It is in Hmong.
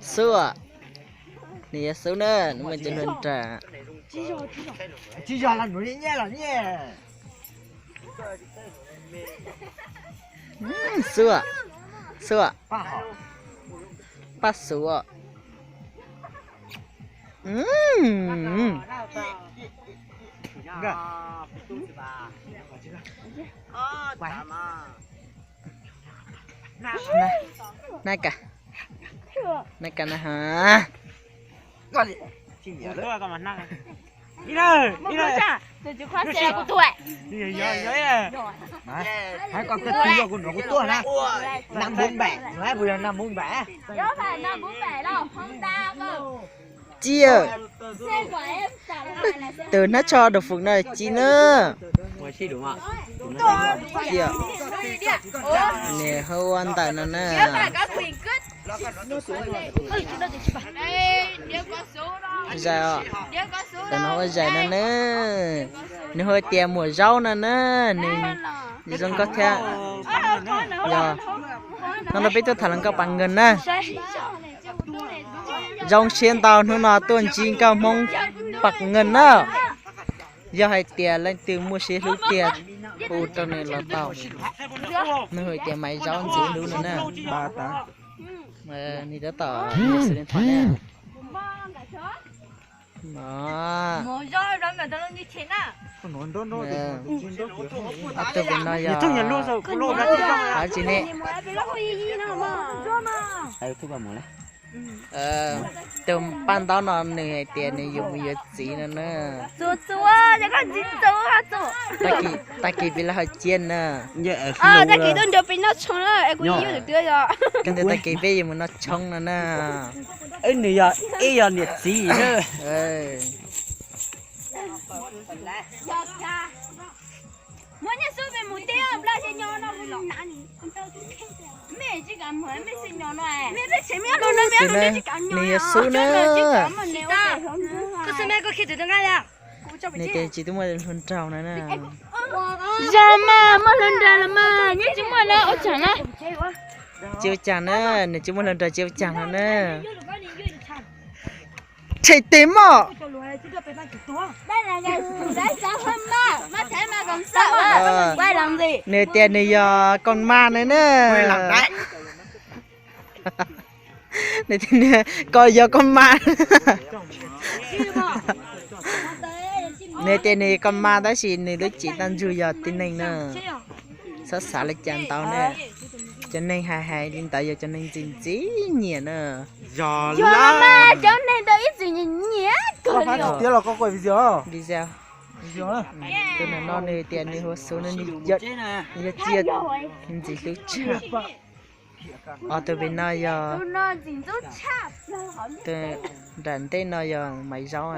Xub, nws yog Xub na, nws muaj cov hluas nraug. Tsis yog los nws nyiaj los nyiaj. Xub, Xub, Paj Xub. Nai ka, nai ka na ha. Hais kom koj twg yog kuv nrog kuv tuaj na. Năm bốn bảy, nói bây giờ năm bốn bảy. Cia, tus hnab tsho đầu phục no Ci na. Cia, nws hu ua ntawm no na. Zais os, ntawm no hu ua Zais no na. Nws hu tias Muam Zaub no na, nws zoo nkauj thiab. Yog, hnub no peb tuaj tham hluas nkauj pab nkeeg na. Zoo siab ntau hnub no tuaj ntsib nkauj Hmoob pab nkeeg na. Yog hais tias leej twg muaj siab hlub tiag, hu rau nws los tau. Nws hu tias Maiv Zaub ntxim hlub no na. Nws tab tom xws li thaum na. No, ob tug no yog, tsis ne, tus paj ntaub no nws hais tias nws yuav mus yuav txiv no na. Tag kis peb los hais cia na. Koj ntawd tag kis peb yuav mus noj tshoob no na. Nws yog ib yog niam txiv na. Tus no nws yog Xub na. Nws tias tsis tuaj muaj hluas nraug no na. Yog mas, muaj hluas nraug los mas, yeej tsis muaj na, ua tsaug na. Tsis ua cas na, nws tsis muaj hluas nraug tsis ua cas no na. Tshem tes mog. Nws tias nws yog koj mas no na. Nws tias koj yog koj mas. Nws tias nws yog koj mas tab sis nws lub cev tag ntsug yog tib neeg na. Txhob xav li cas ntau na. Cov neeg hais hais li ntawd yog cov neeg ntxim ntxim nyiam na. Yog mas, cov neeg ntawd ib txwm nyiam nyiam kawg li. Video. Tus no nws tias nws hu Xub no, nws yog Cia, ntxim hlub tshaj. Os, tus pem no yog, nram ntej no yog Maiv Zaub.